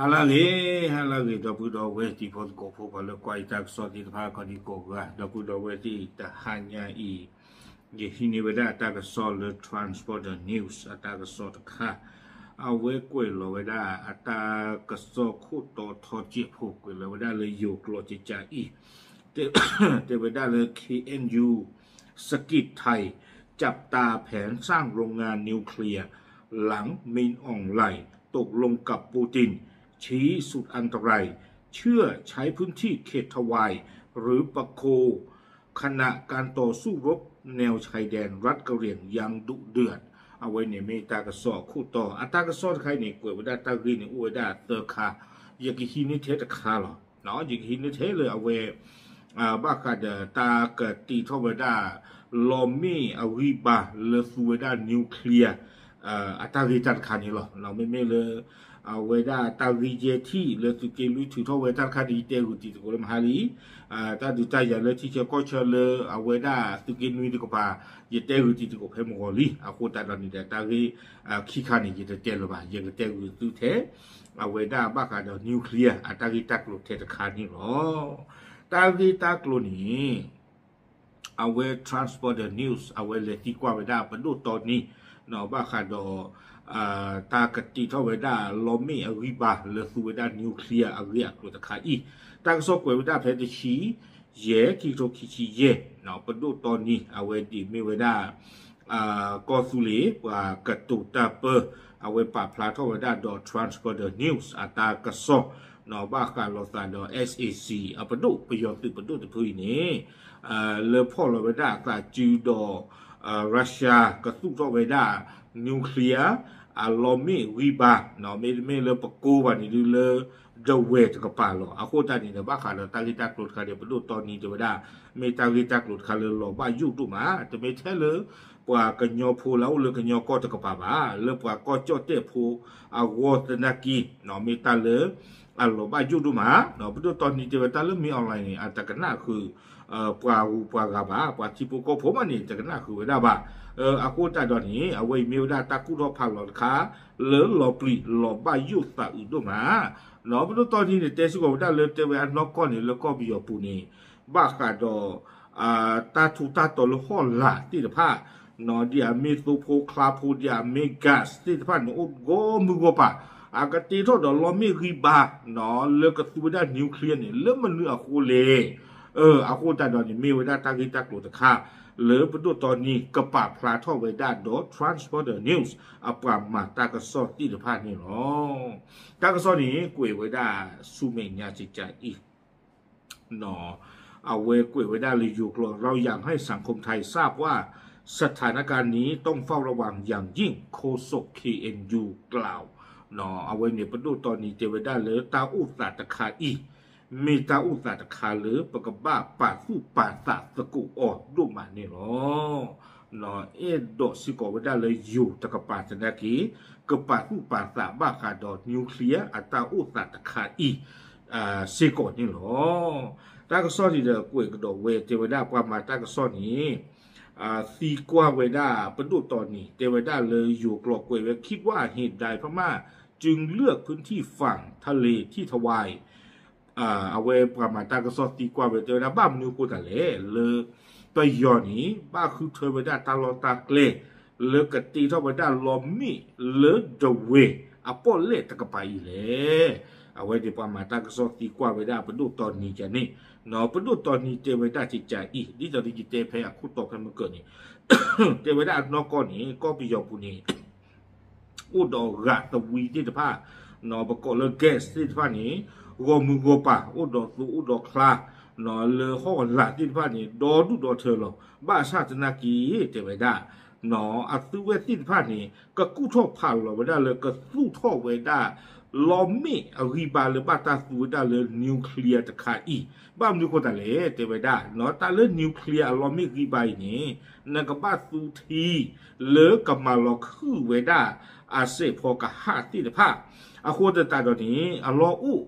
ဟါလၢအဂ့ၤ, ဟါလၢအဂ့ၤ ဒီပုၢ်ဒီဝဲၢ်တံၤဖိသကိးဖိ ပှၤလၢကွၢ်ယတၢ်ကစီၣ်သ့ၣ်တဖၣ် ကိးဒံကိးဂၤ, ဒီပုၢ်ဒီဝဲၢ်သ့ၣ်တဟါညါအံၤ, ယဟံးန့ၢ်ဝဲဒၣ်တၢ်ကစီၣ်လၢ Transborder News အတၢ်ကစီၣ်တခါ, အဝဲကွဲးလီၤဝဲဒၣ်အတၢ်ကစီၣ်ခိၣ်တီထီစဲးဖိ ကွဲးလီၤဝဲဒၣ်လၢယိၤကျိာ်ကကးအံၤ, တဲဝဲဒၣ်လၢ เคเอ็นยู สะกิดไทย จับตาแผนสร้างโรงงานนิวเคลียร์ หลังมินอองไลน์ตกลงกับปูติน ชี้สุดอันตราย เชื่อใช้พื้นที่เขตทวาย หรือปะโค ขณะการต่อสู้รบแนวชายแดนรัฐกะเหรี่ยงยังดุเดือด အဝဲန့ၣ်မ့ၢ်တၢ်ကစီၣ်အခိၣ်တီ, အတၢ်ကစီၣ်တခါအံၤန့ၣ် ကွဲးဝဲဒၣ်တၢ်ဂ့ၢ်န့ၣ် အိၣ်ဝဲဒၣ်သၢခါ, ယကဟံးန့ၢ်ထဲတခါလီၤ. ယကဟံးန့ၢ်ထဲလၢအဝဲ ဘၣ်ဃးဒီးတၢ်ကတ့ထီၣ်ဝဲဒၣ် လီမ့ၣ်အဂံၢ်ဘါလၢသူဝဲဒၣ် nuclear အတၢ်ဂ့ၢ်တၢ်တခါန့ၣ်လီၤ. မ့မ့ၢ်လၢ အဝဲဒၣ်တၢ်ဂ့ၢ်ယဲၢ်ထံၣ်လၢသုးက့လွံၢ်ထုးထီၣ်ဝဲတၢ်တခါန့ၣ် ယတဲဂုာ်တံၤသကိးလၢမဟါလံ. တၢ်ဒုးတၢ်ယၤလၢထံဆၢကီၢ်ဆၢလၢအဝဲဒၣ်သုးက့နွံတကပၤ ယတဲဂုာ်တံၤသကိးဖဲမုၢ်ဂီၤလံ. အဃိသတးဒီးန့ၣ်ဒီး တၢ်ဂ့ၢ်ခံခါန့ၣ် ယတတဲလၢၤဘၣ်, ယကတဲဂုာ်သုထဲ အဝဲဒၣ်ဘၣ်ဃးဒီး nuclear အတၢ်ဂ့ၢ်တၢ်ကျိၤထဲတခါန့ၣ်လီၤ. တၢ်ဂ့ၢ်တၢ်ကျိၤန့ၣ် အဝဲ Transborder News အဝဲလဲၤသံကွၢ်ဝဲဒၣ်ပဒိၣ်တီနံၤ ဘၣ်ဃးဒီး တၢ်ကတ့ထီၣ်ဝဲဒၣ် လီမ့ၣ်အဂံၢ်ဘါလၢသူဝဲဒၣ် nuclear အဂ့ၢ်အကျိၤတခါအံၤ, တၢ်ကစီၣ်ကွဲးဝဲဒၣ်ဖဲတဆံယဲၢ် ခံကထိခံဆံယဲၢ်, ပဒိၣ်တီနံၤ အဝဲဒ်မ့ၢ်ဝဲဒၣ် ကီၢ်သူလ့ၤ ပှၤကတိၤတၢ်ပၢ အဝဲပာ်ဖျါထီၣ်ဝဲဒၣ်ဒီး Transborder News အတၢ်ကစီၣ် ဘၣ်ဃးလိာ်သးဒီး SAC အပဒိၣ် ပယီၤသုးပဒိၣ်တဖုအံၤန့ၣ် လၢဖီၣ်လီၤဝဲဒၣ်အသးစုဒီး Russia ကသူၣ်ထီၣ်ဝဲဒၣ် nuclear အလီမ့ၣ်ဂံၢ်ဘါ, မ့တမ့ၢ်လၢပကိးဘၣ်န့ၣ်ဒုးလၢ ဒဝဲၢ်တကပၤလီၤ. အဃိသတးန့ၣ်ဒီး ဘၣ်ဃးဒီးတၢ်ဂ့ၢ်တၢ်ကျိၤတခါဒီး ပဒိၣ်တီနံၤတဲဝဲဒၣ် မ့ၢ်တၢ်ဂ့ၢ်တၢ်ကျိၤတခါလၢလီၤဘၣ်ယိၣ်ဒိၣ်မး, တမ့ၢ်ထဲလၢပှၤကညီဖိလၢအအိၣ်လၢကညီကီၢ်တကပၤဘၣ်, လၢပှၤကီၢ်ကၠီၣ်တဲၣ်ဖိအဂီၢ်သနာ်က့ မ့ၢ်တၢ်လၢအလီၤဘၣ်ယိၣ်ဒိၣ်မး. ပဒိၣ်တီနံၤတဲဝဲတၢ်လၢ မင်းအောင်လှိုင် န့ၣ် အတကနၣ်ဃုာ် ပှၤဂုၤပှၤဂၤဘၣ်, ပှၤထံဖိကီၢ်ဖိမးန့ၣ် တကနၣ်ဃုာ်ဝဲဒၣ်ဘၣ်. အဃိသတးဒီးန့ၣ် အဝဲအံၤမ့ၢ်ဝဲဒၣ်တၢ်ကူၣ်ထီၣ်ဖးလီၤတခါ လၢလီၤပျံၤလီၤဘၣ်ယိၣ်သးအုးဒိၣ်မး. ပဒိၣ်တီနံၤန့ၣ် တဲစ့ၢ်ကီးဝဲဒၣ်လၢတဲဝဲအနီၢ်ကီၢ်န့ၣ် လၢကီၢ်ပယီၤပူၤန့ၣ် ဘၣ်ဃးဒီး တၢ်ထူးတၢ်တီၤလၢဟီၣ်လာ်သ့ၣ်တဖၣ် ဒ်အမ့ၢ်သိဖိချါဖိ ဒ်အမ့ၢ် gas သ့ၣ်တဖၣ်န့ၣ် အိၣ်ဂီၢ်မုၢ်ဂီၢ်ပၤ, အကတ့ထီၣ်ဒီးလီမ့ၣ်ဂံၢ်ဘါ လၢကသူဝဲဒၣ် nuclear န့ၣ် လၢမနုၤအဃိလဲၣ်. အဃိသတးဒီးန့ၣ် မ့ၢ်ဝဲဒၣ်တၢ်ဂ့ၢ်တၢ်ကျိၤတခါ လၢပဒိၣ်တီနံၤကပာ်ဖျါထီၣ်ဝဲဒၣ်ဒီး Transborder News အပှၤမၤတၢ်ကစီၣ်သ့ၣ်တဖၣ်န့ၣ်လီၤ. တၢ်ကစီၣ်န့ၣ် ကွဲးဝဲဒၣ်ဆူမဲာ်ညါကကးအံၤ အဝဲကွဲးဝဲဒၣ်လၢယိၤကျိာ် เราอยากให้สังคมไทยทราบว่าสถานการณ์นี้ต้องเฝ้าระวังอย่างยิ่ง โฆษก เคเอ็นยู กล่าว အဝဲန့ၣ် ပဒိၣ်တီနံၤတဲဝဲဒၣ်လၢတၢ်အိၣ်သးတခါအံၤ မ့ၢ်တၢ်အိၣ်သးတခါလၢ ပကဘၣ်ပာ်သူၣ်ပာ်သးသကိးအီၤဒိၣ်မးန့ၣ်လီၤ. အဲၣ်ဒိးစ့ၢ်ကီးဝဲဒၣ်လၢယိၤတကပၤသနာ်က့ ကပာ်သူၣ်ပာ်သးဘၣ်ဃးဒီး nuclear အတၢ်အိၣ်သးတခါအံၤ စ့ၢ်ကီးန့ၣ်လီၤ. တၢ်ကစီၣ်န့ၣ်ဒီးကွဲးကဒီးဝဲ တဲဝဲဒၣ်ပှၤမၤတၢ်ကစီၣ်န့ၣ် သံကွၢ်ဝဲဒၣ်ပဒိၣ်တီနံၤ တဲဝဲဒၣ်လၢယိၤကျိာ်ကွဲးဝဲ คิดว่าเหตุใดพม่าจึงเลือกพื้นที่ฝั่งทะเลที่ทวาย အဝဲပှၤမၤတၢ်ကစီၣ်သံကွၢ်ဝဲ တဲဝဲဒၣ် ဘၣ်မနုၤအဃိသတးလဲၣ် လၢပယီၤန့ၣ် ဘၣ်ဃုထၢဝဲဒၣ်တၢ်လီၢ်တၢ်ကျဲ လၢကတ့ထီၣ်ဝဲဒၣ်လီမ့ၣ်လၢဒဝဲၢ်အပီၣ်လဲၣ်တကပၤအံၤလဲၣ်. အဝဲန့ၣ်ပှၤမၤတၢ်ကစီၣ်သံကွၢ်ဝဲဒၣ်ပဒိၣ်တီနံၤကန့ၣ်, ပဒိၣ်တီနံၤတဲဝဲဒၣ်ကကးအံၤ ဒ်သိးဒီးယတဲဖဲအခိၣ်တီဖဲမုၢ်ကၢၢ်န့ၣ် တဲဝဲဒၣ်အနီၢ်ကီၢ်န့ၣ် ကီၢ်ပယီၤပူၤန့ၣ် အိၣ်ဒီးဂာ်သဝံသ့ၣ်တဖၣ်, ပကိးလၢ gas သ့ၣ်တဖၣ်န့ၣ် ဂီၢ်မုၢ်ဂီၢ်ပၤ အိၣ်ဒီးသိအိၣ်ဒီးချါ, လၢဟီၣ်လာ်သ့ၣ်တဖၣ်န့ၣ် ဒီဒူၣ်ဒီထၢလီၤ. ဘၣ်ဆၣ်သနာ်က့ တဲဝဲဒၣ် အသုဝဲသ့ၣ်တဖၣ်န့ၣ် ကကူၣ်ထီၣ်ဖးလီၤဝဲဒၣ်လၢကသူၣ်ထီၣ်ဝဲဒၣ် လီမ့ၣ်အဂံၢ်ဘါလၢဘၣ်တၢ်သူဝဲဒၣ်လၢ nuclear တခါအံၤ, ဘၣ်မနုၤအဃိသတးလဲၣ် တဲဝဲဒၣ် တၢ်လၢ nuclear အလီမ့ၣ်ဂံၢ်ဘါအံၤန့ၣ် နကဘၣ်သူထံ လၢကမၤလီၤခုၣ်ဝဲဒၣ် အစဲးဖီကဟၣ်သ့ၣ်တဖၣ်, အဃိသတးဒီးန့ၣ် အလီၢ်အိၣ်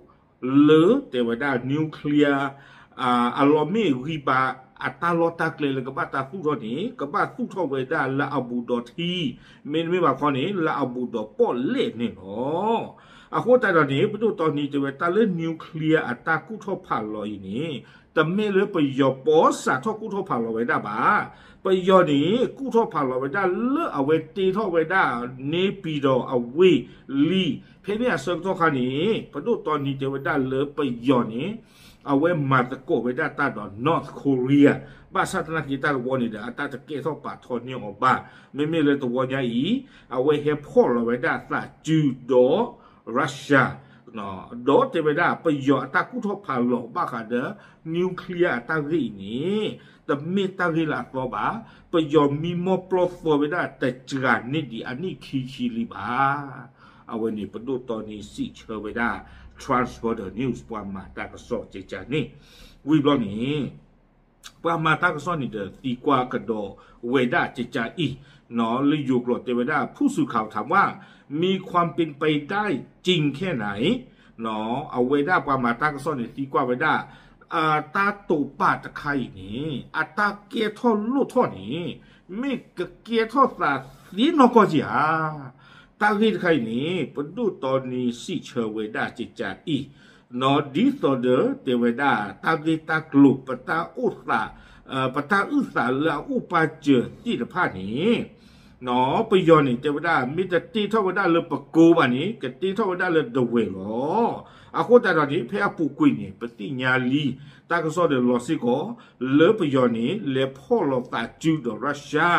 လၢတဲဝဲဒၣ် nuclear အလီမ့ၣ်ဂံၢ်ဘါ အတၢ်လီၢ်တၢ်ကျဲလၢကဘၣ်တၢ်သူၣ်ထီၣ်န့ၣ် ကဘၣ်သူၣ်ထီၣ်ဝဲဒၣ်လၢအဘူးဒီးထံ, မ့တမ့ၢ်ဘၣ်ခီန့ၣ် လၢအဘူးဒီးပီၣ်လဲၣ်န့ၣ်လီၤ. အဃိသတးဒီးန့ၣ် ပဒိၣ်တီနံၤတဲဝဲတၢ်လၢ nuclear အတၢ်ကူၣ်ထီၣ်ဖးလီၤအံၤန့ၣ် တမ့ၢ်လၢပယီၤပီစးထီၣ်ကူၣ်ထီၣ်ဖးလီၤဝဲဒၣ်ဘၣ်. ပယီၤန့ၣ် ကူၣ်ထီၣ်ဖးလီၤဝဲဒၣ်လၢအဝဲတ့ထီၣ်ဝဲဒၣ် န့ၣ်ပံၤဒီးအဝ့ၢ်လံ. ဖဲန့ၣ်အဆၢကတီၢ်ခါန့ၣ် ပဒိၣ်တီနံၤတဲဝဲဒၣ်လၢပယီၤန့ၣ် အဝဲမၤသကိးဝဲဒၣ်တၢ်ဒီး North Korea ဘၣ်ဆၣ်သနာ်က့တၢ်တဝီန့ၣ်ဒီး အတၢ်တကဲထီၣ်ပာ်ထီၣ်န့ၢ်အီၤဘၣ်. မ့မ့ၢ်လၢတဝီညါအံၤ အဝဲဟဲဖီၣ်လီၤဝဲဒၣ်သးစုဒီး Russia ဒီးတဲဝဲဒၣ် ပယီၤအတၢ်ကူၣ်ထီၣ်ဖးလီၤဘၣ်ဃးဒီး nuclear အတၢ်ဂ့ၢ်အံၤန့ၣ် တမ့ၢ်တၢ်ဂ့ၢ်လၢအသီဘၣ်. ပယီၤမံမီၢ်ပျီၢ်သီဝဲဒၣ်တစှၤန့ၢ်ဒံးအနံၣ်ခံဆံလံဘၣ်. အဝဲန့ၣ်ပဒိၣ်တီနံၤစံးဆၢဝဲဒၣ် Trans Border News ပှၤမၤတၢ်ကစီၣ်ကကန့ၣ် ဝံၤဘျီန့ၣ် ပှၤမၤတၢ်ကစီၣ်န့ၣ်ဒီးသံကွၢ်ကဒီးဝဲဒၣ်ကကအံၤ လၢယိၤကျိာ်တဲဝဲဒၣ် ผู้สื่อข่าวถามว่า มีความเป็นไปได้จริงแค่ไหน အဝဲဒၣ်ပှၤမၤတၢ်ကစီၣ်န့ၣ်သံကွၢ်ဝဲဒၣ် အတၢ်တိာ်ပာ်တခါအံၤန့ၣ် အတၢ်ကဲထီၣ်လိၣ်ထီၣ်န့ၣ် မ့ၢ်ကကဲထီၣ်သးသ့နီၢ်ကီၢ်က့ဧါ. တၢ်ဂ့ၢ်တခါအံၤန့ၣ် ပဒိၣ်တီနံၤစံးဆၢဝဲဒၣ်ကကအံၤ ဒ်သိးဒီးတဲဝဲဒၣ် တၢ်ဂ့ၢ်တၢ်ကျိၤ ပတၢ်အိၣ်သး ပတၢ်အုၣ်သးလၢအအိၣ်ပာ်စၢၤသ့ၣ်တဖၣ်န့ၣ် ပယီၤန့ၣ် တဲဝဲဒၣ် မ့ၢ်တတ့ထီၣ်ဝဲဒၣ်လၢပကိးဘၣ်န့ၣ် ကတ့ထီၣ်ဝဲဒၣ်လၢဒဝဲၢ်လီၤ. အဃိသတးဒီးန့ၣ် ဖဲအပူၤကွံာ်န့ၣ် ပသ့ၣ်ညါလံ တၢ်ကစီၣ်ဒီးလီၤစ့ၢ်ကီး လၢပယီၤန့ၣ် လဲၤဖီၣ်လိာ်သးစုဒီး Russia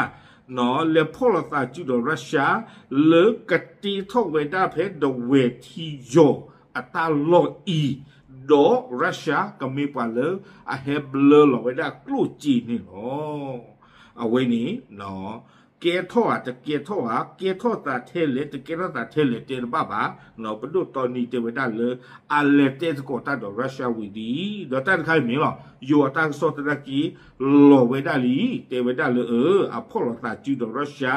လဲၤဖီၣ်လိာ်သးစုဒီး Russia လၢကတ့ထီၣ်ဝဲဒၣ်ဖဲဒဝဲၢ်ထံယီၤအတၢ်လီၢ်အံၤ ဒီး Russia ကမ့ၢ်ပှၤလၢအဟဲဘျၢလီၤဝဲဒၣ်ကျိၣ်စ့န့ၣ်လီၤ. အဝဲန့ၣ် ကဲထီၣ်ဧါ တကဲထီၣ်ဧါ ကဲထီၣ်သးထဲလဲၣ် တကဲထီၣ်သးထဲလဲၣ် တဲတဘၣ်ဘၣ်. ပဒိၣ်တီနံၤတဲဝဲဒၣ်လၢ အလဲၤတဲသကိးတၢ်ဒီး Russia ဝံၤလံ ဒီးတၢ်တခါအံၤမ့ၢ်လီၤ ယိၤအတၢ်ကစီၣ်သနာ်က့ လီၤဝဲဒၣ်လံ တဲဝဲဒၣ်လၢအ အဖီၣ်လိာ်သးစုဒီး Russia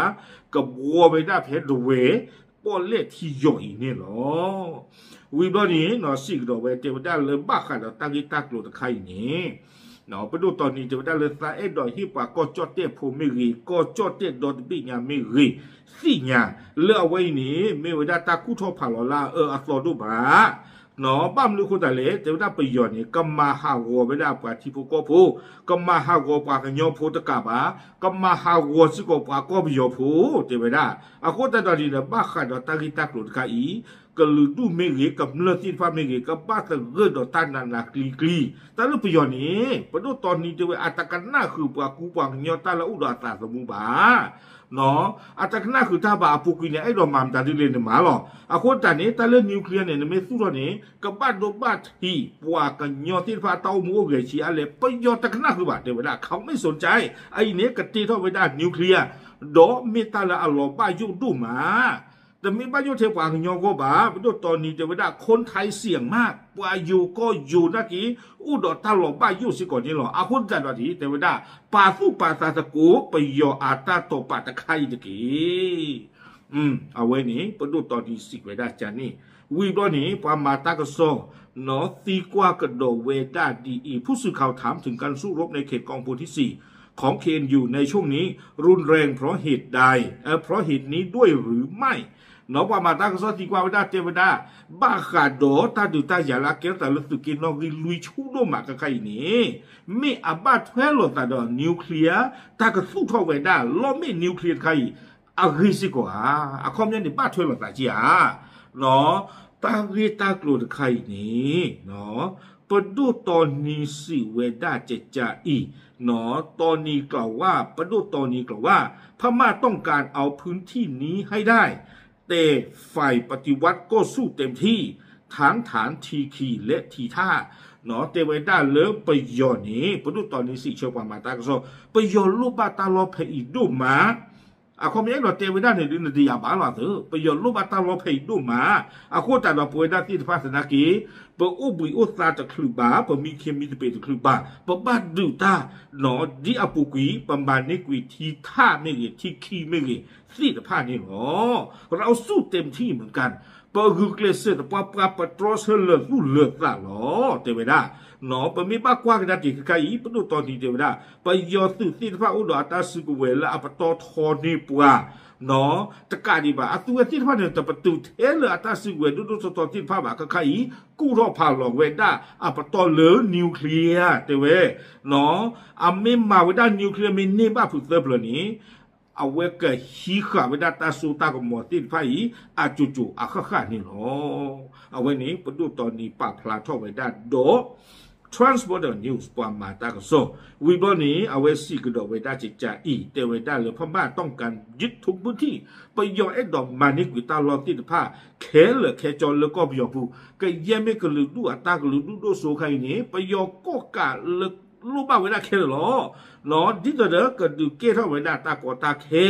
ကဘှီဝဲဒၣ်ဖဲဒဝဲၢ် ပီၣ်လဲၣ်ထံယီၤအံၤန့ၣ်လီၤ. ဝံၤဘျီန့ၣ် စံးကဒီးဝဲ တဲဝဲဒၣ်လၢဘၣ်ဃးဒီးတၢ်ဂ့ၢ်တၢ်ကျိၤတခါအံၤန့ၣ် ပဒိၣ်တီနံၤတဲဝဲဒၣ်လၢ သးအဲၣ်ဒိးဟ့ၣ်ပှၤကီၢ်ကၠီၣ်တဲၣ်ဖိမ့ၢ်ဂ့ၤ ကီၢ်ကၠီၣ်တဲၣ်ဒီတဘ့ၣ်ညါမ့ၢ်ဂ့ၤ သ့ၣ်ညါ လၢအဝဲအံၤန့ၣ် မ့ၢ်ဝဲဒၣ်တၢ်ကူၣ်ထီၣ်ဖးလီၤလၢအအၢအသီဒိၣ်မး ဘၣ်မနုၤအဃိသတးလဲၣ် တဲဝဲဒၣ်ပယီၤန့ၣ် ကမၤဟးဂီၤဝဲဒၣ်ပှၤထံဖိကီၢ်ဖိ, ကမၤဟးဂီၤပှၤကညီဖိတကးဘၣ်, ကမၤဟးဂီၤစ့ၢ်ကီးပှၤကီၢ်ပယီၤဖိ တဲဝဲဒၣ်. အဃိသတးဒီးန့ၣ်ဒီး ဘၣ်ဃးဒီးတၢ်ဂ့ၢ်တၢ်ကျိၤတခါအံၤ ကလုာ်ဒူၣ်မ့ၢ်ဂ့ၤ, ကမျၢၢ်သ့ၣ်တဖၣ်မ့ၢ်ဂ့ၤ, ကဘၣ်သဂၢၢ်ဒီးတၢ်နးနးကျံၤကျံၤ. တၢ်လၢပယီၤန့ၣ် ပဒိၣ်တီနံၤတဲဝဲ အတကနၣ်ဃုာ်ပှၤကူပှၤကညီတၢ်လၢအအိၣ်ဒီးအသးသမူဘၣ်. အတကနၣ်ဃုာ်တၢ်ဘၣ်အပူၤကွံာ်န့ၣ် အဲၣ်ဒိးမၤမတၤဒ်လဲၣ်န့ၣ်မၤလီၤ. အဃိသတးန့ၣ် တၢ်လၢ nuclear န့ၣ် နမ့ၢ်သူၣ်ထီၣ်န့ၣ် ကဘၣ်ဒိဘၣ်ထံးပှၤကညီသ့ၣ်တဖၣ်တၢ်အိၣ်မူအိၣ်ဂဲၤဆံးအါလဲၣ် ပယီၤတကနၣ်ဃုာ်ဘၣ် တဲဝဲဒၣ် ခီမ့ၢ်စိၤတကါ အအံၤန့ၣ် ကတ့ထီၣ်ဝဲဒၣ် nuclear ဒီးမ့ၢ်တၢ်လၢအလီၤဘၣ်ယိၣ်ဒိၣ်မး တမ့ၢ်ဘၣ်ယိၣ်ထဲပှၤကညီအဂီၢ်ဘၣ်. ပဒိၣ်တီနံၤတဲဝဲဒၣ် คนไทยเสี่ยงมาก ပှၤယိၤကီၢ်ယိၤနာ်က့ အိၣ်ဒီးတၢ်လီၤဘၣ်ယိၣ်စ့ၢ်ကီးန့ၣ်လီၤ. အဃိသတးဒီးန့ၣ် တဲဝဲဒၣ် ပာ်သူၣ်ပာ်သးသကိး ပယီၤအတၢ်တိာ်ပာ်တခါအံၤတက့ၢ်. အဝဲန့ၣ် ပဒိၣ်တီနံၤစံးဝဲဒၣ်ကန့ၣ်. ဝံၤဘျီန့ၣ် ပှၤမၤတၢ်ကစီၣ် သံကွၢ်ကဒီးဝဲဒၣ်ဒ်အံၤ ผู้สื่อข่าวถามถึงการสู้รบในเขตกองพลที่สี่ของ เคเอ็นยู ในช่วงนี้รุนแรงเพราะเหตุใด เอ่อ เพราะเหตุนี้ด้วยหรือไม่ နီၢ်ပှၤမၤတၢ်ကစီၣ်သံကွၢ်ဝဲဒၣ်တဲဝဲဒၣ် ဘၣ်ဃးဒီးတၢ်ဒုးတၢ်ယၤလၢအကဲထီၣ်သးလၢသုးက့နီၣ်ဂံၢ်လွံၢ်ဆူၣ်ဒိၣ်မးခဲခါအံၤန့ၣ် မ့ၢ်အဘၣ်ထွဲလိာ်သးဒီး nuclear တၢ်ကသူၣ်ထီၣ်ဝဲဒၣ် လီၢ်မ့ၣ် nuclear တခါအံၤ အဂ့ၢ်စ့ၢ်ကီးဧါ. အခီပညီန့ၣ် ဘၣ်ထွဲလိာ်သးက့ဧါ. တၢ်ဂ့ၢ်တၢ်ကျိၤတခါအံၤန့ၣ် ပဒိၣ်တီနံၤစံးဝဲဒၣ်ကကအံၤ တီနံၤကล่าวว่า ပဒိၣ်တီနံၤကล่าวว่า พม่าต้องการเอาพื้นที่นี้ให้ได้ แต่ฝ่ายปฏิวัติก็สู้เต็มที่ ทั้งฐานทีคีและทีท่า တဲဝဲဒၣ်လၢပယီၤန့ၣ် ပဒိၣ်တီနံၤစံးဆၢပှၤမၤတၢ်ကစီၣ် ပယီၤလိၣ်ဘၣ်တၢ်လီၢ်ဖဲအံၤဒိၣ်မး အခီပညီအဲၣ်ဒိးတဲဝဲဒၣ်န့ၣ်ဒုး နတယာ်ဘၣ်လီၤသၢ ပယီၤလိၣ်ဘၣ်တၢ်လီၢ်ဖဲအံၤဒိၣ်မး အဃိသတးဒီးပဝဲဒၣ်သ့ၣ်တဖၣ်သနာ်က့ ပအိၣ်ဘှံးအိၣ်သါတချုးဘၣ် ပမံခ့မံသပ့ၤတချုးဘၣ် ပဘၣ်ဒုးတၢ် ဒ်အပူၤကွံာ် ပမၤန့ၢ်ကွံာ်ထံထၣ်မ့ၢ်ဂ့ၤ ထံခံမ့ၢ်ဂ့ၤ သ့ၣ်တဖၣ်န့ၣ်လီၤ. ရအစူၣ်တဲမထံၣ်မုၢ်ကၣ် ပဂုာ်ကျဲးစၢးသပှၢ်ပှၢ် ပတြီဆၢလၢာ်သူၣ်လၢာ်သးလီၤ တဲဝဲဒၣ်. ပမ့ၢ်ဘၣ်ကွၢ်ကဒါက့ၤခဲခါအံၤ ပဒိၣ်တီနံၤတဲဝဲဒၣ် ပယီၤသုးသ့ၣ်တဖၣ်အိၣ်ဒီးအတၢ်စုကဝဲၤလၢအပတီၢ်ထီန့ၢ်ပှၤ တကးဒံးဘၣ် အသုဝဲသ့ၣ်တဖၣ်န့ၣ် တပတုာ်ထဲလၢအတၢ်စုကဝဲၤဒိၣ်ဒိၣ်ထီထီသ့ၣ်တဖၣ်ဘၣ်. ခဲခါအံၤ ကူၣ်ထီၣ်ဖးလီၤဝဲဒၣ်အပတီၢ်လၢ nuclear တဲဝဲ အမ့ၢ်မၤဝဲဒၣ် nuclear မ့ၢ်န့ၢ်ဘၣ်ဖုးသၢဖျၢၣ်န့ၣ် အဝဲကဟံးဃာ်ဝဲဒၣ်တၢ်စိတၢ်ကမီၤသ့ၣ်တဖၣ်အံၤ အကၠိၤကၠိၤအဃၣ်ဃၣ်န့ၣ်လီၤ. အဝဲန့ၣ် ပဒိၣ်တီနံၤပာ်ဖျါထီၣ်ဝဲဒၣ်ဒီး Transborder News ပှၤမၤတၢ်ကစီၣ် ဝံၤဘျီန့ၣ် အဝဲစံးကဒီးဝဲဒၣ်ကကးအံၤ တဲဝဲဒၣ်လၢ พม่าต้องการยึดทุกพื้นที่ ပယီၤအဲၣ်ဒိးမၤန့ၢ်ကွံာ်တၢ်လီၢ်သ့ၣ်တဖၣ် ခဲလၢာ်ခဲဆ့လၢကီၢ်ပယီၤပူၤ ကယဲၢ်မ့ၢ်ကလုာ်ဒူၣ်အတၢ်ကလုာ်ဒူၣ်ဒိၣ်စိခါအံၤန့ၣ် ပယီၤကီၢ်ကးလၢလိၣ်ဘၣ်ဝဲဒၣ်ခဲလၢာ်လီၤ. ဒ်သိးဒီးကဒုးကဲထီၣ်ဝဲဒၣ်တၢ်ကီတၢ်ခဲ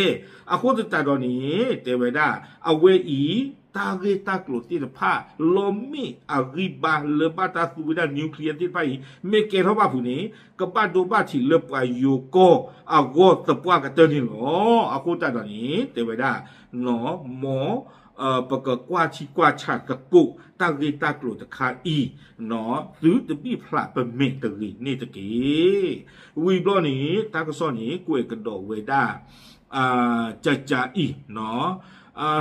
အဃိသတးဒီးန့ၣ် တဲဝဲဒၣ် အဝဲအံၤ တၢ်ဂ့ၢ်တၢ်ကျိၤသ့ၣ်တဖၣ် လီမ့ၢ်အဂံၢ်ဘါလၢဘၣ်တၢ်သူဝဲဒၣ် nuclear သ့ၣ်တဖၣ်အံၤ မ့ၢ်ကဲထီၣ်ဘၣ်ဖုးန့ၣ် ကဘၣ်ဒိဘၣ်ထံးလၢပှၤယိၤကီၢ်အဂီၢ်သပှၢ်ကတၢၢ်န့ၣ်လီၤ. အဃိသတးဒီးန့ၣ် တဲဝဲဒၣ် နီၢ် မ် ပကကွၢ်ထံကွၢ်ဆးသကိး တၢ်ဂ့ၢ်တၢ်ကျိၤတခါအံၤ နီၢ် သုတဘံၣ်ဖျးပမဲာ်တဂ့ၤန့ၣ်တက့ၢ်. ဝံၤဘျီန့ၣ် တၢ်ကစီၣ်န့ၣ် ကွဲးကဒီးဝဲဒၣ် ကကးအံၤ နီၢ်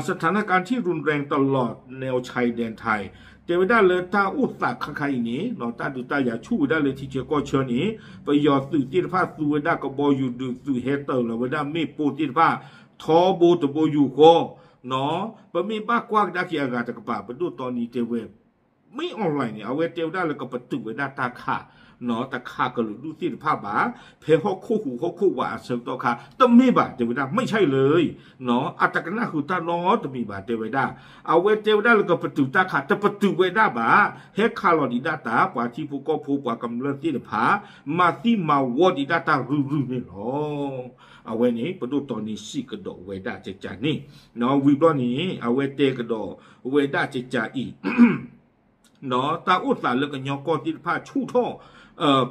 สถานการณ์ที่รุนแรงตลอดแนวชายแดนไทย တဲဝဲဒၣ်လၢတၢ်အိၣ်သးခါခါအံၤန့ၣ် နီၢ် တၢ်ဒုးတၢ်ယၤဆူၣ်ဝဲဒၣ်လၢထံဆၢကီၢ်ဆၢန့ၣ် ပယီၤသုးသ့ၣ်တဖၣ်သူဝဲဒၣ်ကဘီယူၤဒုးသုးဟဲတၢၤလီၤဝဲဒၣ်မ့ၣ်ပိၢ်သ့ၣ်တဖၣ် ထီဘိတဘိယူၤဃီ နီၢ် ပမ့ၢ်ဘၣ်ကွၢ်ကဒါက့ၤအဂၤတကပၤ ပဒိၣ်တီနံၤတဲဝဲ မ့ၢ် online န့ၣ် အဝဲတဲဝဲဒၣ်လၢကပတုာ်ဝဲဒၣ်တၢ်ခး နီၢ် တခးကလုာ်ဒူၣ်သ့ၣ်တဖၣ်ဘၣ် ဖဲဟီၣ်ခိၣ်ဟူးဟီၣ်ခိၣ်ဝးအဆၢကတီၢ်ခါ တမ့ၢ်ဘၣ် တဲဝဲဒၣ် ไม่ใช่เลย နီၢ် အတကနၣ်ဃုာ်တၢ်နီတမံၤဘၣ် တဲဝဲဒၣ် အဝဲတဲဝဲဒၣ်လၢကပတုာ်တၢ်ခး တပတုာ်ဝဲဒၣ်ဘၣ် ဟဲခးလီၤဒံးဒၣ်တၢ် ပှၤထံဖိကီၢ်ဖိပှၤကမျၢၢ်သ့ၣ်တဖၣ် မၤသံမၤဝီဒံးဒၣ်တၢ်ရုၢ်ရုၢ်န့ၣ်လီၤ. အဝဲန့ၣ် ပဒိၣ်တီနံၤစံးကဒီးဝဲဒၣ်ကကးန့ၣ် နီၢ် ဝံၤဘျီန့ၣ် အဝဲတဲကဒီးဝဲဒၣ်ကကးအံၤ နီၢ် တၢ်အိၣ်သးလၢကညီကီၢ်သ့ၣ်တဖၣ်ဆူၣ်ထီၣ်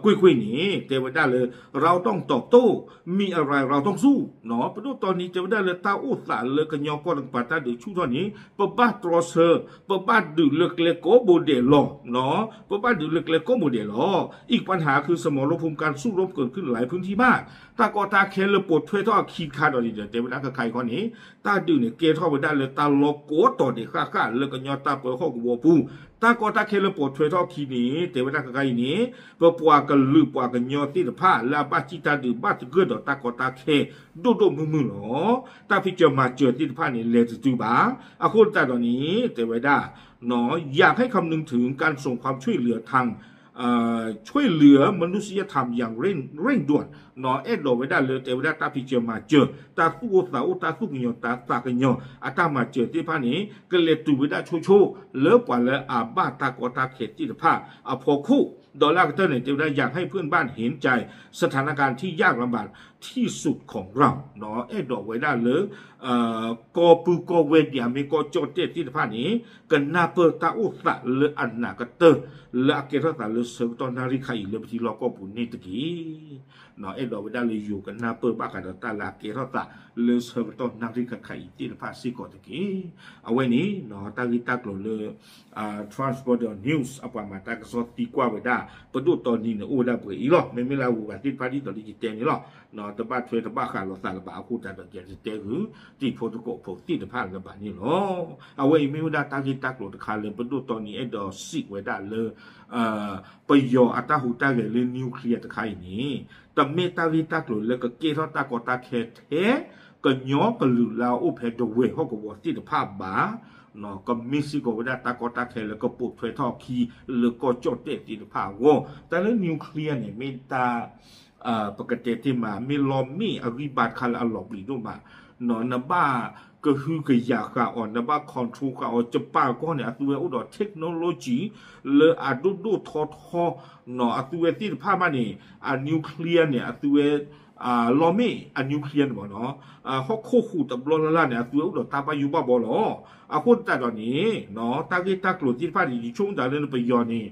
ကွ့ၢ်ကွ့ၢ်န့ၣ် တဲဝဲဒၣ်လၢ เราต้องตอบโต้ มีอะไรเราต้องสู้ နီၢ် ပဒိၣ်တီနံၤတဲဝဲဒၣ်လၢတၢ်အိၣ်သးလၢကညီကီၢ်တကပၤတၢ်ဒုးဆူၣ်ထီၣ်န့ၣ် ပဘၣ်တြီဆၢ ပဘၣ်ဒုးလၢကျဲကိးဘိဒဲးလီၤ နီၢ် ပဘၣ်ဒုးလၢကျဲကိးဘိဒဲးလီၤ อีกปัญหาคือสมรภูมิการสู้รบเกิดขึ้นหลายพื้นที่มาก တၢ်ကီတၢ်ခဲလၢပိာ်ထွဲထီၣ်အခံတခါဒီးန့ၣ်ဒီး တဲဝဲဒၣ်ခဲခါအံၤခီန့ၣ် တၢ်ဒုးန့ၣ် ကဲထီၣ်ဝဲဒၣ်လၢတၢ်လီၤကိးတီၤဒံးဃၣ်ဃၣ်လၢကညီတၢ်ပၢဟီၣ်ကဝီၤပူၤ တၢ်ကီတၢ်ခဲလၢပိာ်ထွဲထီၣ်အခံန့ၣ် တဲဝဲဒၣ်ခဲခါအံၤန့ၣ် ပပှၤကလုာ်ပှၤကညီသ့ၣ်တဖၣ်လၢအဘၣ်စံၣ်တၢ်ဒုးဘၣ်သဂၢၢ်ဒီးတၢ်ကီတၢ်ခဲ ဒိၣ်ဒိၣ်မုၢ်မုၢ်လီၤ. တၢ်ဖံးစၢၤမၤစၢၤသ့ၣ်တဖၣ်န့ၣ် လဲၤတတုၤဘၣ်. အဃိသတးဒီးန့ၣ် တဲဝဲဒၣ် နီၢ် อยากให้คำนึงถึงการส่งความช่วยเหลือทาง ช่วยเหลือมนุษยธรรมอย่างเร่งด่วน နီၢ် အဲၣ်ဒိးဝဲဒၣ်လၢတဲဝဲဒၣ်တၢ်ဖံးစၢၤမၤစၢၤ တၢ်သူၣ်အိၣ်သးအိၣ် တၢ်သူၣ်ကညီၤသးကညီၤ အတၢ်မၤစၢၤသ့ၣ်တဖၣ်န့ၣ် ကလဲၤတုၤဝဲဒၣ်ဆိဆိ လၢပှၤလၢအဘၣ်တၢ်ကီတၢ်ခဲသ့ၣ်တဖၣ်အဖီခိၣ် ဒီးလၢအကတၢၢ်န့ၣ် တဲဝဲဒၣ် อยากให้เพื่อนบ้านเห็นใจสถานการณ์ที่ยากลำบากที่สุดของเรา နီၢ် အဲၣ်ဒိးဝဲဒၣ်လၢ ကီၢ်ပုၢ်ကီၢ်ဝဲၢ်ဒ်အမ့ၢ်ကီၢ်ကၠီၣ်တဲၣ်သ့ၣ်တဖၣ်န့ၣ် ကနၢ်ပၢၢ်တၢ်အိၣ်သးလၢအနးကတၢၢ် လၢအကဲထီၣ်သးလၢဆၢကတီၢ်နၣ်ရံၣ်ခါအံၤလၢပထံလီၢ်ကီၢ်ပူၤန့ၣ်တက့ၢ်. နီၢ် အဲၣ်ဒိးဝဲဒၣ်လၢယိၤကနၢ်ပၢၢ်ဘၣ်ဃးဒီးတၢ်လၢအကဲထီၣ်သးလၢဆၢကတီၢ်နၣ်ရံၣ်ခါခါအံၤသ့ၣ်တဖၣ်စ့ၢ်ကီးတက့ၢ်. အဝဲန့ၣ် နီၢ် တၢ်ဂ့ၢ်တၢ်ကျိၤလၢ Transborder News အပှၤမၤတၢ်ကစီၣ်သံကွၢ်ဝဲဒၣ် ပဒိၣ်တီနံၤန့ၣ် အိၣ်ဝဲဒၣ်ပှဲၤအံၤလီၤ. မ့မ့ၢ်လၢအဂုၤအဂၤသ့ၣ်တဖၣ်ဒ်သိးလၢယတဲန့ၣ်လီၤ. နီၢ် တဘၣ်ထွဲတဘၣ်ဃးလိာ်သးလၢၤဘၣ်အဃိသတးဒီး ယတတဲဂုာ် တံၤဖိသကိးဖိသ့ၣ်တဖၣ်လၢၤဘၣ်န့ၣ်လီၤ. အဝဲအံၤမ့ၢ်ဝဲဒၣ်တၢ်ဂ့ၢ်တၢ်ကျိၤတခါလၢပဒိၣ်တီနံၤအဲၣ်ဒိးစံးဝဲဒၣ်လၢ ပယီၤအတၢ်ဟူးတၢ်ဂဲၤလၢ nuclear တခါအံၤန့ၣ် တမ့ၢ်တၢ်ဂ့ၢ်တၢ်ကျိၤလၢကကဲထီၣ်တၢ်ကီတၢ်ခဲထဲ ကညီကလုာ်လၢအအိၣ်ဖဲဒဝဲၢ်ဟီၣ်ကဝီၤသ့ၣ်တဖၣ်ဘၣ်. ကမ့ၢ်စ့ၢ်ကီးဝဲဒၣ်တၢ်ကီတၢ်ခဲလၢကပိာ်ထွဲထီၣ်အခံလၢကီၢ်ကၠီၣ်တဲၣ်သ့ၣ်တဖၣ်အဂီၢ်. တၢ်လၢ nuclear န့ၣ် မ့ၢ်တၢ် ပကတဲတ့ၢ်မး မ့ၢ်လီၤမ့ၣ်အဂံၢ်ဘါတခါလၢအလီၤပျံၤဒိၣ်မး. နဘၣ်ကဟုကယာ်ဃာ်အီၤ နဘၣ် control ဃာ်အီၤ ကပၤကီၢ်န့ၣ် အသုဝဲအိၣ်ဒီး technology လၢအဒိၣ်ဒိၣ်ထီထီ နီၢ် အသုဝဲသ့ၣ်တဖၣ်မးန့ၣ် အ nuclear န့ၣ် အသုဝဲ လီၤမ့ၣ်အ nuclear န့ၣ်မးနီၢ် ဟီၣ်ခိၣ်ဟူးတဘျီလၢ်လၢ်န့ၣ် အသုဝဲအိၣ်ဒီးတၢ်ဘၣ်ယိၣ်ဘၣ်ဘီလီၤ. အဃိသတးဒီးန့ၣ် တၢ်ဂ့ၢ်တၢ်ကျိၤသ့ၣ်တဖၣ်န့ၣ် ယဆိကမိၣ်တၢ်လၢနပယီၤန့ၣ်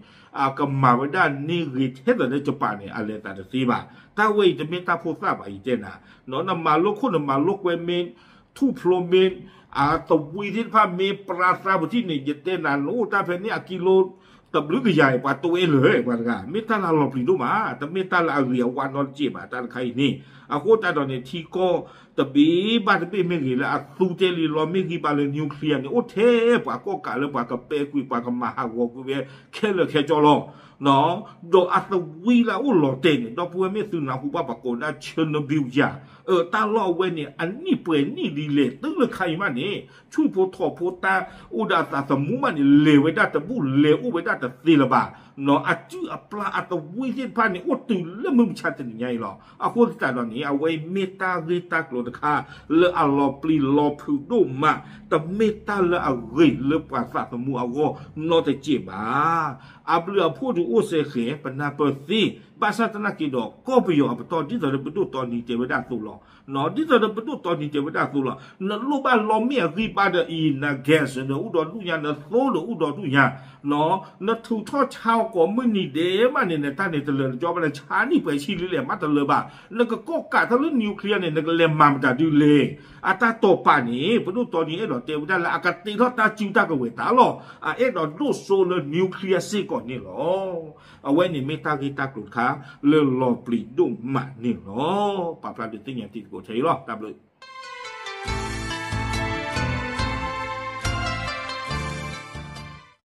ကမၤဝဲဒၣ်န့ၢ်ဂ့ၤထဲသိးလၢကပၤန့ၣ် အလဲၤသးတသ့ဘၣ်. တၢ်ဝဲအံၤတမ့ၢ်တၢ်ဖိသၣ်ဘၣ် ယတဲနၤ နီၢ် နမၤလိခိၣ်နမၤလိကွဲမ့ၢ် ထူၣ်ဖျိမ့ၢ် အသဝံသ့ၣ်တဖၣ်မ့ၢ်ပြါသးပူၤထံၣ်န့ၣ် ယတဲနၤ နအိၣ်တၢ်ဖဲန့ၣ်အကံလိ တဘျုးကယၤအံၤ ပှၤတဝဲလၢာ်ပှၤတဂၤ မ့ၢ်တၢ်လၢအလီၤပျံၤဒိၣ်မး တမ့ၢ်တၢ်လၢအဂ့ၤအဝါနီတစဲးဘၣ် တၢ်တခါအံၤန့ၣ် အဃိသတးဒီးန့ၣ် ထံကီၢ်တဘ့ၣ်ဘၣ်တဘ့ၣ်မ့ၢ်ဂ့ၤ လၢအသူတဲလံလီၤ မ့ၢ်ဂံၢ်ဘါလၢ nuclear န့ၣ် အိၣ်ထဲပှၤကီၣ်ကးလၢပှၤကပဲာ်ကွံာ် ပှၤကမၤဟးဂီၤကွံာ်ဝဲခဲလၢာ်ခဲဆ့လီၤ. ဒီးအသဝံလၢအအိၣ်လီၤတဲာ်န့ၣ် ဒီပုၢ်ဝဲၢ်မ့ၢ်သုနၢ်ဟူဘၣ်ပှၤကိးဒၣ် Chernobyl ယၤ အၢ တၢ်လီၢ်အဝဲန့ၣ် အနံၣ်ပှဲၤနံၣ်လံလဲၣ် တုၤလၢခါအံၤမးန့ၣ် ဆူၣ်ဖိထီၣ်ဖိတၢ်အိၣ်ဒီးအသးသမူမးန့ၣ် လဲၤဝဲဒၣ်တဘူၣ် လဲၤအိၣ်ဝဲဒၣ်တသ့လၢၤဘၣ်. အစုၣ်အပျၢ်အသဝံသ့ၣ်တဖၣ်န့ၣ် အိၣ်တုၤလၢမုၢ်မဆါတနံၤညါအံၤလီၤ. အဃိသတးဒီးန့ၣ် အဝဲအံၤမ့ၢ်တၢ်ဂ့ၢ်တၢ်ကျိၤတခါ လၢအလီၤပျံၤလီၤဖုးဒိၣ်မး တမ့ၢ်တၢ်လၢအဂ့ၤလၢပှၤသးသမူအဂီၢ်နီတစဲးဘၣ်. အဘျုးအဖှိၣ်ဒုးအိၣ်စဲဃဲၤ ပနၢ်ပၢၢ်သ့ ဘၣ်ဆၣ်သနာ်က့ဒီး ကီၢ်ပယီၤအပတီၢ် ဒ်သိးဒီးပဒိၣ်တီနံၤတဲဝဲဒၣ်အသိးလီၤ. ဒ်သိးဒီးပဒိၣ်တီနံၤတဲဝဲဒၣ်အသိးလီၤ. နလိၣ်ဘၣ်လီမ့ၢ်အဂံၢ်ဘါဒီးအံၤ န gas ဒီးအိၣ်ဒီးဒူၣ်ညါ နသိဒီးအိၣ်ဒီးဒူၣ်ညါ နထုးထီၣ်ဆါအီၤကိးမုၢ်နံၤဒဲးမးန့ၣ် နတၢ်န့ၣ်တလၢာ်တကၠီဘၣ် နဆါနံၣ်ပှဲၤဆံလံလဲၣ် မးတလၢာ်ဘၣ်. နကကီၣ်ကးတၢ်လၢ nuclear န့ၣ် နကလဲၤမၤမတၤဒုလဲၣ်. အတၢ်တီၢ်ပာ်န့ၣ် ပဒိၣ်တီနံၤအဲၣ်ဒိးတဲဝဲဒၣ်လၢ အကတ့ထီၣ်တၢ်စုတၢ်ကဝဲၤတၢ်လီၢ် အအဲၣ်ဒိးဒိၣ်စိလၢ nuclear စ့ၢ်ကီးန့ၣ်လီၤ. အဝဲန့ၣ်မ့ၢ်တၢ်ဂ့ၢ်တၢ်ကျိၤတခါ လၢလီၤပျံၤဒိၣ်မးန့ၣ်လီၤ. ပာ်ဖျါဒုးသ့ၣ်ညါတံၤသကိးထဲအံၤလီၤ. တၢ်ဘျုး